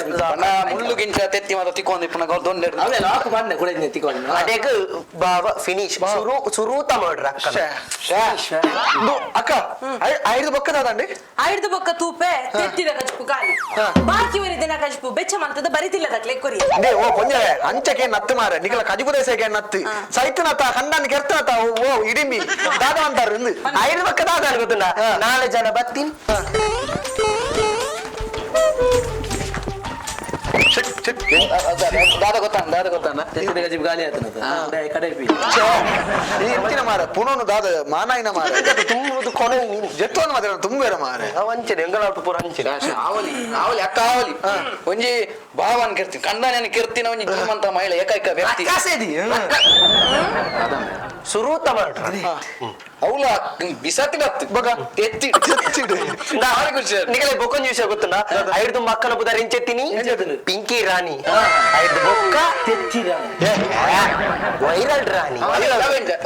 ಮುಳ್ಳು ಗಿಂಚ ತೆತ್ತಿ ಮಾತ ತಿಕ್ಕೊಂದು ಪುನಃ ದೊಂಡೆ ಅವೇ ಲಾಕ್ ಬಂದೆ ಕೂಡ ತಿಕ್ಕೊಂಡು ಅಡೆಗೆ ಬಾವ ಫಿನಿಶ್ ಸುರು ಸುರೂತ ಮಾಡ್ರ ಅಕ್ಕನ ಅಕ್ಕ ಐದು ಬೊಕ್ಕ ದಾದಂಡಿ ಐದು ಬೊಕ್ಕ ತೂಪೆ ತೆತ್ತಿದ ಕಜ್ಪು ಖಾಲಿ ಬಾಕಿ ದಿನ ಕಜ್ಪು ಬೆಚ್ಚ ಮಂತದ ಬರಿತಿಲ್ಲ ಕೊರಿ they ಓ ಪೊಂಜವೆ ಅಂಚಕ್ಕೆ ನತ್ತು ಮಾರೆ ನಿಕಲ ಕಜಿಪು ದೇಶಕ್ಕೆ ನತ್ತು ಸೈತನತ ಕಂಡನ್ ಕೆರ್ತನತ ಓ ಇಡಿಂಬಿ ದಾದ ಅಂತಾರು ಇಂದು ಐದು ಬೊಕ್ಕ ದಾದ ಗೊತ್ತುಂಡ ನಾಳೆ ಜನ ಬತ್ತೀನಿ ದಾದ ಗೊತ್ತಾನ ದಾದ ಗೊತ್ತಾನ ತೆತ್ತಿದ ಕಜ್ಪು ಖಾಲಿ ಆತನದ ಕಡೆ ಈ ಎಂಚಿನ ಮಾರ ಪುನೋನು ದಾದ ಮಾನಾಯಿನ ಮಾರ ತುಂಬುದು ಕೊನೆ ನೀನು ಜೆತ್ತೊಂದು ಮಾತ್ರ ತುಂಬೇರ ಮಾರೆ ಅವ ಅಂಚನೆ ಎಂಗಳಾಟ ಪೂರ ಅಂಚನೆ ಆವಲಿ ಆವಲಿ ಅಕ್ಕ ಆವಲಿ ಒಂಜಿ ಭಾವನ್ ಕೆರ್ತೀನಿ ಕಂಡನೇನು ಕೆರ್ತಿನ ಒಂಜಿ ಜೀವಂತ ಮಹಿಳೆ ಏಕೈಕ ವ್ಯಕ್ತಿ. ರಕ್ಕಸೆದಿ. ಸುರೂತ ಮಾಡ್ರಿ. ಅವಳ ಬಿಸಾತಿಡತ್ತು ಬಗ. ತೆತ್ತಿ ತೆತ್ತಿಡು. ಭಾರಿ ಖುಷಿ ಆಯ್ತು. ನಿಗಲೆ ಬೊಕ್ಕೊಂಜಿ ವಿಷಯ ಗೊತ್ತುಂಡ? ಐದು ಮಕ್ಕಳ ಬುದಾರ ಇಂಚೆತ್ತಿನಿ ಪಿಂಕಿ ರಾಣಿ, ಐದು ಬೊಕ್ಕ ತೆತ್ತಿ ರಾಣಿ. ವೈರಲ್ ರಾಣಿ.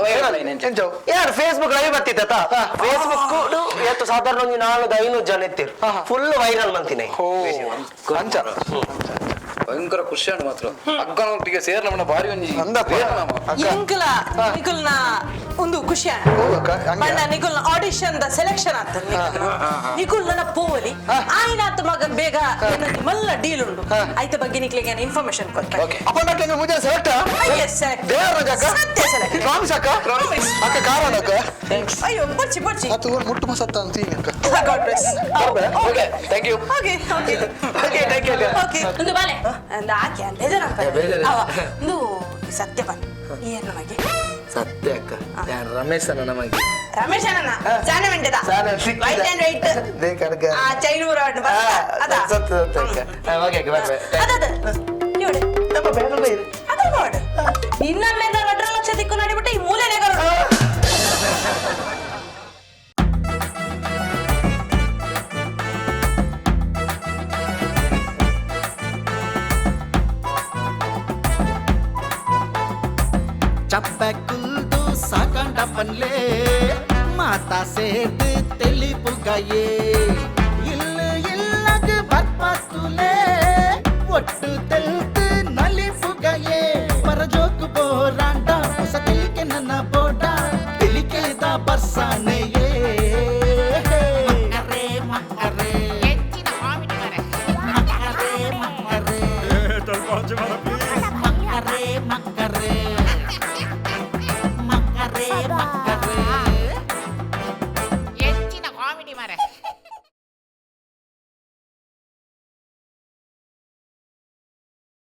ವೈರಲ್ ಐನ್ ಎಂಚ? ಎಂಚವು? ಯಾರು ಫೇಸ್ಬುಕ್ ಲೈವ್ ಬರ್ತಿತ್ತ. ಫೇಸ್ಬುಕ್ ಏತು ಸಾಧಾರಣ ಒಂಜಿ 400-500 ಜನ ಇತ್ತಿರು, ಫುಲ್ ವೈರಲ್ ಮಂತಿನ. ಓ ಅಂಚ. ಭಯಂಕರ ಖುಷಿ ಉಂಟು ಮಾತ್ರ. ಅಕ್ಕನೊಟ್ಟಿಗೆ ಸೇರ್ ನಮ್ಮನ್ನ ಭಾರಿ ಒಂಜಿ ಅಂದಪ್ಪ. ಸೇರ್ ನಮ್ಮ. ಅಕ್ಕ. ಎಂಕಲ ನಿಕುಲ್ನ ಒಂದು ಖುಷಿ. ಹೌದು ಅಕ್ಕ, ಹಂಗೆ. ಬಣ್ಣ ನಿಕುಲ್ನ ಆಡಿಷನ್ the selection ಆತ. ನಿಕುಲ್ ನನ್ನ ಪೋವಲಿ ಆಯ್ನಾತ್ ಮಗ ಬೇಗ ಏನೊಂದು ಮಲ್ಲ ಡೀಲ್ ಉಂಡು. ಐತ ಬಗ್ಗೆ ನಿಕ್ಲಿಗೆ ಇನ್ಫಾರ್ಮೇಶನ್ ಕೊಡ್ತಾರೆ. ಓಕೆ. ಅಪ್ಪ ನಾಕೆ ಮುಂಜಾನೆ ಸೆಲೆಕ್ಟ್. ಎಸ್. ದೇವರ ಅಕ್ಕ. ಸತ್ಯ ಸೆಲೆಕ್ಟ್. ಪ್ರಾಮಿಸ್ ಅಕ್ಕ. ಅಕ್ಕ ಕಾರಣ ಅಕ್ಕ. ಅಯ್ಯೋ, ಬರ್ಚಿ ಬರ್ಚಿ. ಅದು ಮುಟ್ಟು ಮಸತ್ತ ಅಂತ ಅಕ್ಕ. God bless. Okay, thank you. Okay okay. Okay, thank you. Okay, ಒಂದು ಬಾಲೆ ಒಂದು ಆಕೆ ಬೇಜಾರ ಅವ ಒಂದು ಸತ್ಯ ಬನ್ ಏನು ನಮಗೆ? ಸತ್ಯ ಅಕ್ಕ, ಯಾರು ರಮೇಶನ ನಮಗೆ. ರಮೇಶ್ ಅಣ್ಣ ಸಾನೆ ಮೆಂಟದ. ಸಾನೆ ಸಿಕ್ಕಿದ. White and white. They ಕಡ್ಗ. ಆ ಚೈನೂರ ಅದ. ಸತ್ಯ ಸತ್ಯ ಅಕ್ಕ. ಓಕೆ ಅಕ್ಕ, ಬಾಯ್ ಬಾಯ್. ಅದ ಅದ ನೋಡಿ. ನಮ್ಮ ಬೇಗ ಬೇರೆ. ಅದ ನೋಡು, ನಿನ್ನ ಮೇಲೆ 2.5 ಲಕ್ಷ ದಿಕ್ಕು ನೋಡಿಬಿಟ್ಟು ಈ ಮೂಲೆನೇ. ಚಪ್ಪೆ ಕುಲ್ದು ಸಾಕಂಡ ಪನ್ಲೆ ಮಾತಾ ಸೇರ್ದು தெளிப்புகையே இல்லு இல்லகு பற்பத்துலே ஒட்டு.